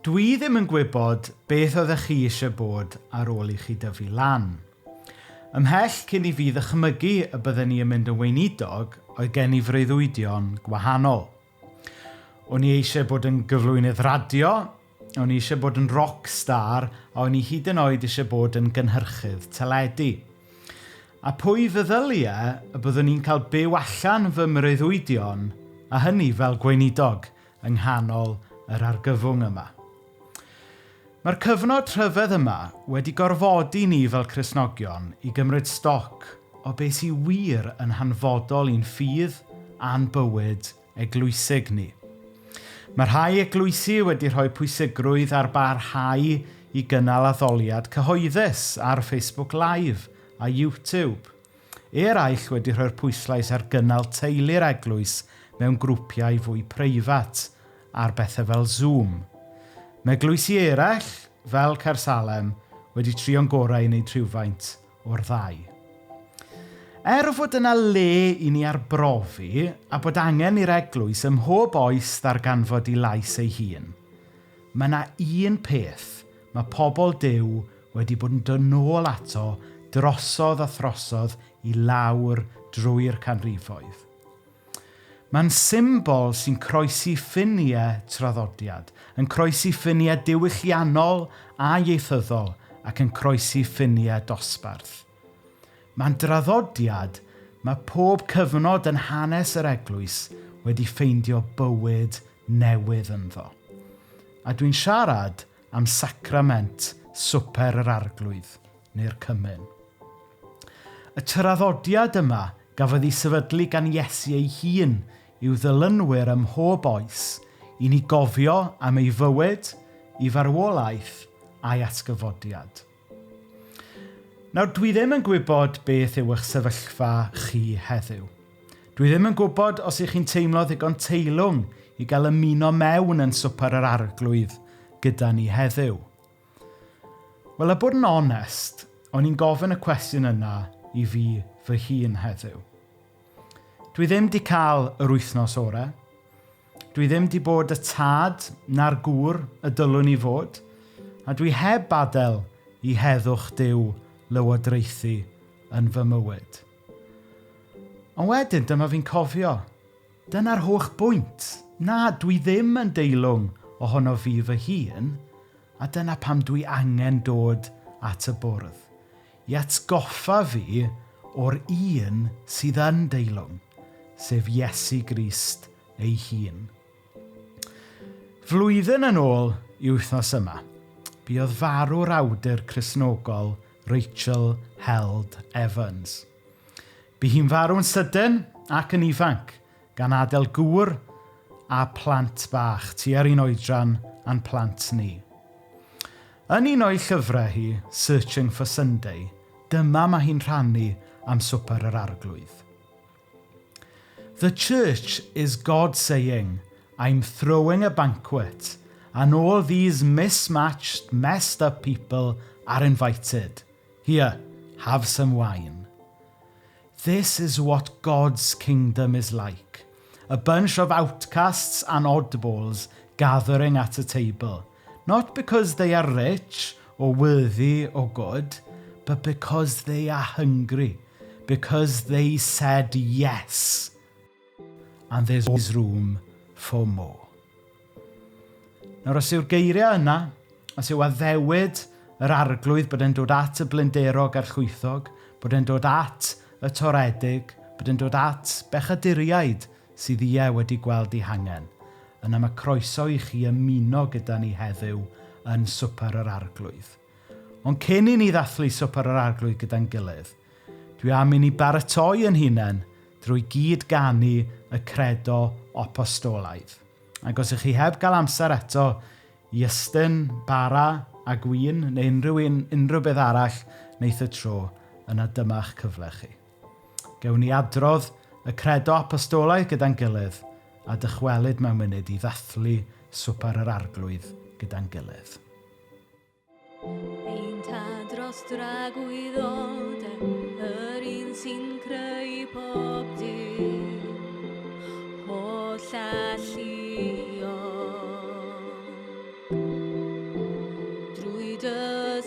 Dwi ddim yn gwybod beth oeddech chi eisiau bod ar ôl i chi dyfu lan. Ymhell cyn i fi ddychmygu y bydden ni yn mynd yn weinidog, oedd gen i freuddwydion gwahanol. O'n i eisiau bod yn gyflwynydd radio, o'n i eisiau bod yn rock star, a o'n i hyd yn oed eisiau bod yn gynhyrchydd teledu. A pwy feddyliau y byddwn ni'n cael byw allan fy mreuddwydion, a hynny fel gweinidog yng nghanol yr argyfwng yma. Mae'r cyfnod rhyfedd yma wedi gorfodi ni fel Cristnogion i gymryd stoc o beth sy'n wir yn hanfodol i'n ffydd a'n bywyd eglwysig ni. Mae rhai eglwysi wedi rhoi pwysigrwydd ar barhau i gynnal addoliad cyhoeddus ar Facebook Live a YouTube. Eraill wedi rhoi'r pwyslais ar gynnal teulu'r eglwys mewn grwpiau fwy preifat ar bethau fel Zoom. Mae eglwysi eraill, fel Caersalem, wedi trio'n gorau i wneud rhywfaint o'r ddau. Er fod yna le i ni arbrofi a bod angen i'r eglwys ym mhob oes ddarganfod ei lais ei hun, mae yna un peth mae pobl Duw wedi bod yn dod nôl ato drosodd a throsodd i lawr drwy'r canrifoedd. Mae'n symbol sy'n croesi ffiniau traddodiad, yn croesi ffiniau diwylliannol a ieithyddol ac yn croesi ffiniau dosbarth. Mae'n draddodiad mae pob cyfnod yn hanes yr eglwys wedi ffeindio bywyd newydd ynddo. A dwi'n siarad am sacrament swper yr arglwydd, neu'r cymun. Y traddodiad yma gafodd ei sefydlu gan Iesu ei hun i'w ddilynwyr ym mhob oes i ni gofio am ei fywyd, ei farwolaeth a'i atgyfodiad. Nawr, dwi ddim yn gwybod beth yw eich sefyllfa chi heddiw. Dwi ddim yn gwybod os ych chi'n teimlo ddigon teilwng i gael ymuno mewn yn swper yr arglwydd gyda ni heddiw. Wel, a bod yn onest, o'n i'n gofyn y cwestiwn yna i fi fy hun heddiw. Dwi ddim di cael yr wythnos orau. Dwi ddim di bod y tad na'r gŵr y dylwn i fod. A dwi heb adael i heddwch Duw lywodraethu yn fy mywyd. Ond wedyn, dyma fi'n cofio. Dyna'r holl bwynt. Na, dwi ddim yn deilwng ohono fi fy hun, a dyna pam dwi angen dod at y bwrdd. I atgoffa fi o'r un sydd yn deilwng, sef Iesu Grist ei hun. Flwyddyn yn ôl i wythnos yma, buodd farw'r awdur Cristnogol Rachel Held Evans. Bu hi'n farw'n sydyn ac yn ifanc, gan adael gŵr a plant bach tua'r un oedran a'n plant ni. Yn un o'i llyfrau hi, Searching for Sunday, dyma mae hi'n rhannu am swper yr arglwydd. The church is God saying, I'm throwing a banquet, and all these mismatched, messed up people are invited. Here, have some wine. This is what God's kingdom is like. A bunch of outcasts and oddballs gathering at a table. Not because they are rich or worthy or good, but because they are hungry, because they said yes. And there's always room for more. Nawr, os yw'r geiriau yna, os yw addewid yr arglwydd bod e'n dod at y blinderog a'r llwythog, bod e'n dod at y toredig, bod e'n dod at bechaduriaid sydd ie wedi gweld eu hangen, yna mae croeso i chi ymuno gyda ni heddiw yn swper yr arglwydd. Ond cyn i ni ddathlu swper yr arglwydd gyda'n gilydd, dwi am i ni baratoi yn hunain drwy gyd ganu y credo apostolaidd. Ac os ych chi heb gael amser eto i ystyn bara a gwin neu unrhyw beth arall wneith y tro, yna dyma'ch cyfle chi. Gewn ni adrodd y credo apostolaidd gyda'n gilydd a dychwelyd mewn munud i ddathlu swper yr arglwydd gyda'n gilydd. Ein tad dros dragwyddoldeb, yr un sy'n creu pob dim, holl alluog.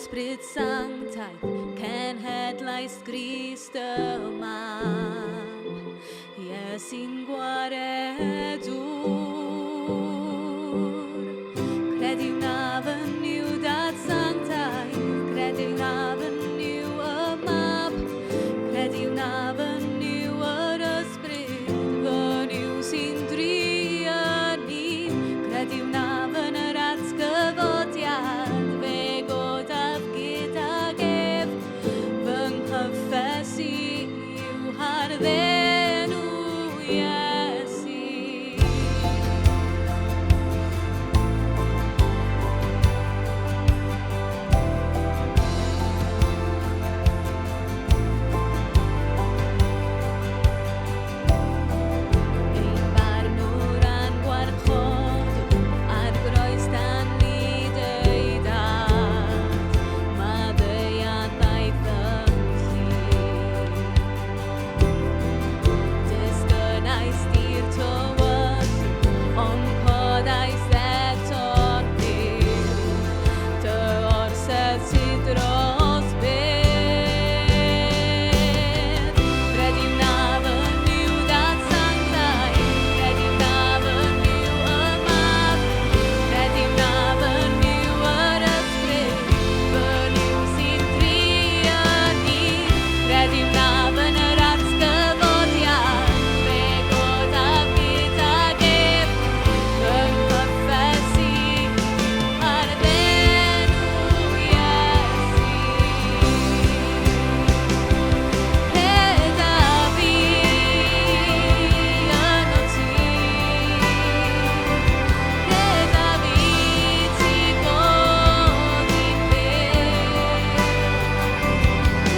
Ysbryd Sanctaidd, cenhedlais Grist y Mab, Iesu'n gwaredwr. Credu wnaf yn Nuw Dad Sanctaidd, credu wnaf yn Nuw y Mab, credu wnaf yn Nuw yr Ysbryd, fy Nuw sy'n dri yn un, credu wnaf yn yr atgyfodiad, fe godaf gydag ef, fy nghyffes i yw harddenw Iesu. Ein barnwr a'n gwarchodwr ar groes dan lid ei dad, maddeuant ddaeth yn llu. Disgynais di'r tywyll, ond codais eto'n fyw. Dy orsedd sydd dros byth. Credu wnaf yn Nuw Dad Sanctaidd, credu wnaf yn Nuw y Mab, credu wnaf yn Nuw yr Ysbryd, fy Nuw sy'n dri yn un. Credu wnaf yn yr atgyfodiad, fe godaf gydag ef, fy nghyffes i yw harddenw Iesu. Credaf i ynot ti, credaf i ti godi'n byw.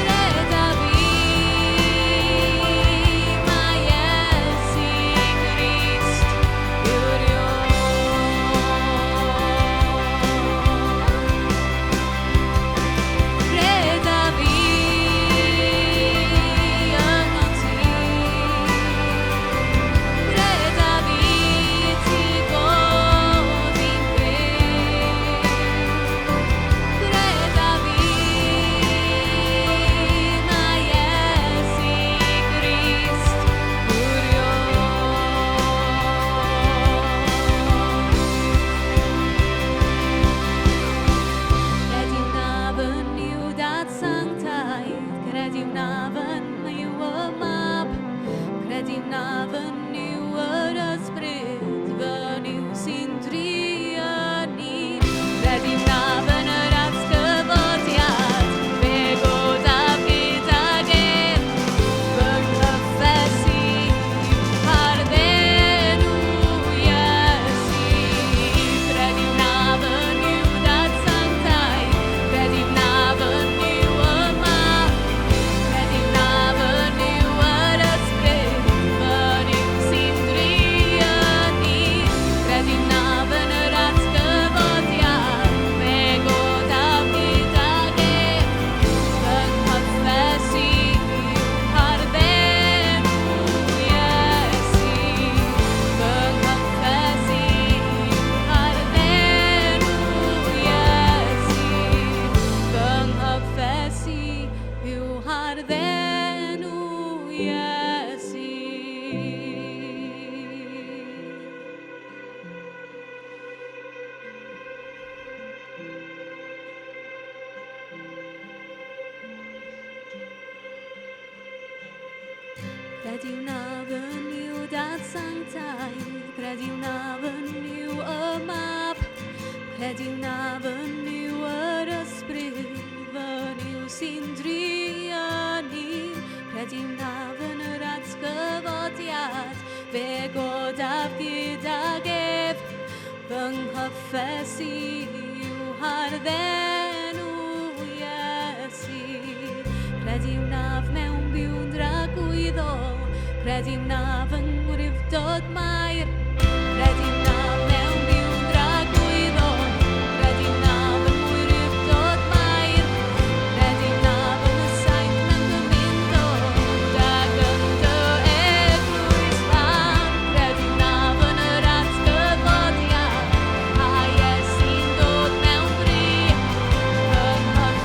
Credaf i mai Iesu Grist yw'r Iôr. Credaf i ynot ti, credaf i ti godi'n byw. Credaf i mai Iesu Grist yw'r Iôr. Credu wnaf yn Nuw Dad Sanctaidd, credu wnaf yn Nuw y Mab, credu wnaf yn Nuw yr Ysbryd, fy Nuw sy'n dri yn un. Credu wnaf yn yr atgyfodiad, fe godaf gydag ef, fy nghyffes i yw harddenw Iesu. Credu wnaf yn Nuw Dad Sanctaidd, credu wnaf yn Nuw y Mab, credu wnaf yn Nuw yr Ysbryd, fy Nuw sy'n dri yn un. Credu wnaf yn yr atgyfodiad, fe godaf gydag ef, fy nghyffes i yw harddenw Iesu. Fy nghyffes i yw harddenw Iesu. Fy nghyffes i yw harddenw Iesu. Credu wnaf yn Nuw Dad Sanctaidd, credu wnaf yn Nuw y Mab, credu wnaf yn Nuw yr Ysbryd, fy Nuw sy'n dri yn un. Credu wnaf yn yr atgyfodiad, fe godaf gydag ef, fy nghyffes i yw harddenw Iesu. Credu wnaf mewn byw'n dragwyddol, credu wnaf yng ngwrifdod Mair. Credu wnaf mewn byw'n dragwyddol, credu wnaf yng ngwrifdod Mair. Credu wnaf yn y saint mewn gymundod ac yn dy eglwys lân. Credu wnaf yn yr atgyfodiad, a Iesu'n dod mewn bri. Fy nghyffes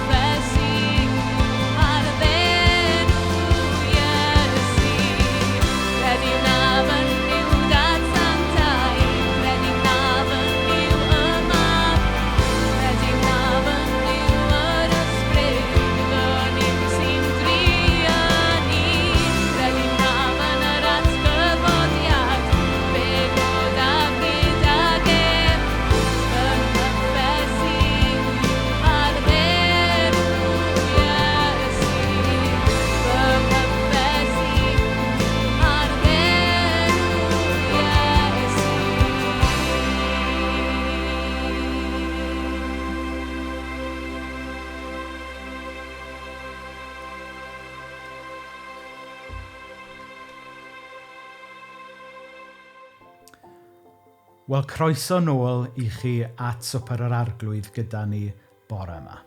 Wel, croeso nôl i chi at Swper yr Arglwydd gyda ni bore yma.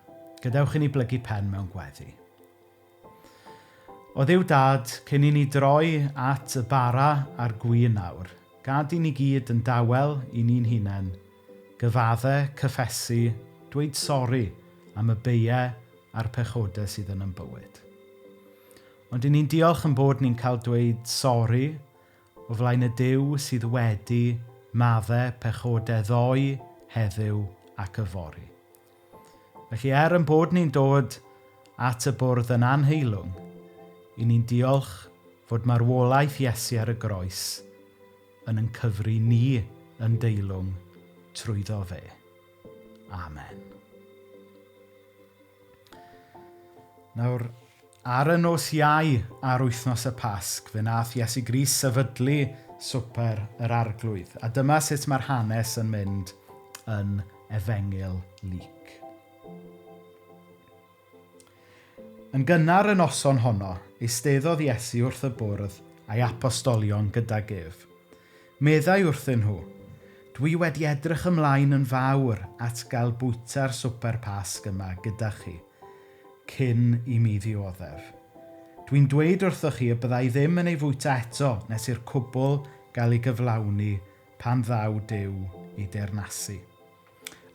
Gadewch i ni blygu pen mewn gweddi. O Dduw Dad, cyn i ni droi at y bara a'r gwin nawr, gad i ni gyd yn dawel i ni'n hunain, gyfadde, cyffesu, dweud sori am y beiau a'r pechodau sydd yn ein bywyd. Ond i ni'n diolch yn bod ni'n cael dweud sori o flaen y Duw sydd wedi maddau pechodau ddoe, heddiw ac yfory. Felly er yn bod ni'n dod at y bwrdd yn anheilwng, i ni'n diolch fod marwolaeth Iesu ar y groes yn yn cyfri ni yn deilwng trwyddo fe. Amen. Nawr, ar y nos Iau ar wythnos y Pasg, fe nath Iesu Grist sefydlu swper yr Arglwydd. A dyma sut mae'r hanes yn mynd yn Efengyl Luc. Yn gynnar y noson honno, eisteddodd Iesu wrth y bwrdd a'i apostolion gydag ef. Meddai wrthyn nhw, Dwi wedi edrych ymlaen yn fawr at gael bwyta'r swper Pasg yma gyda chi, cyn i mi ddioddef. Dwi'n dweud wrthoch chi y bydda i ddim yn ei fwyta eto nes i'r cwbl gael ei gyflawni pan ddaw Duw i deyrnasu.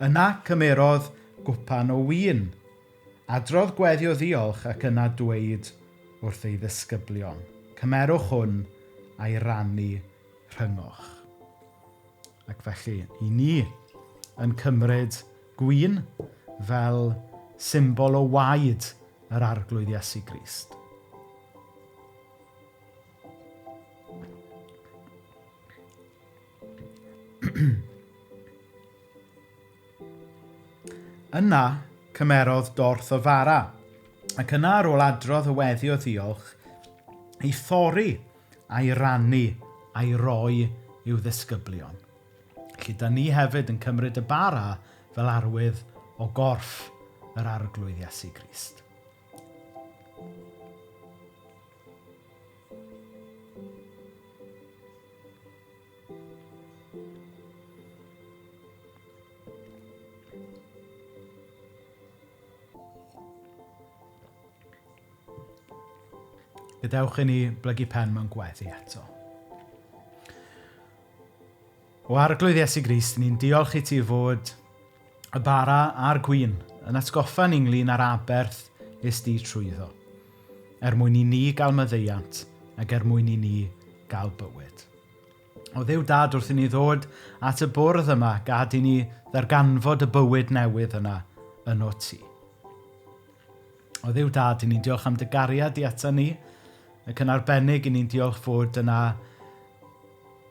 Yna cymerodd gwpan o win, adrodd gweddi o ddiolch ac yna dweud wrth ei ddisgyblion, Cymerwch hwn a'i rannu rhyngoch. Ac felly, i ni yn cymryd gwin fel symbol o waed yr Arglwydd Iesu Grist. Yna cymerodd dorth o fara, ac yna ar ôl adrodd y weddi o ddiolch, ei thorri a'i rannu a'i roi i'w ddisgyblion. Felly, da ni hefyd yn cymryd y bara fel arwydd o gorff yr Arglwydd Iesu Grist. Gadewch i ni blygu pen mewn gweddi eto. O Arglwydd Iesu Grist, ni'n diolch i ti fod y bara a'r gwin yn atgoffa ni ynglyn â'r aberth is di trwyddo, er mwyn i ni gael maddeuant ac er mwyn i ni gael bywyd. O Dduw Dad, wrth i ni ddod at y bwrdd yma, gad i ni ddarganfod y bywyd newydd yna yno ti. O Dduw Dad, i ni'n diolch am dy gariad i ata ni, ac yn arbennig i ni'n diolch fod yna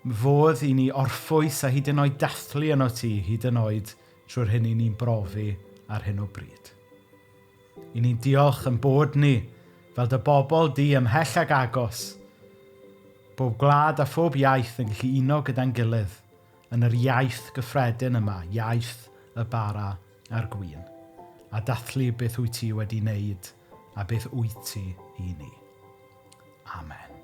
fodd i ni orffwys a hyd yn oed dathlu yno ti, hyd yn oed trwy'r hyn i ni'n brofi ar hyn o bryd. I ni'n diolch yn bod ni fel dy bobl di ymhell ag agos, bob gwlad a phob iaith yn gallu uno gyda'n gilydd yn yr iaith gyffredin yma, iaith y bara a'r gwin, a dathlu beth wyt ti wedi wneud a beth wyt ti i ni. Amen.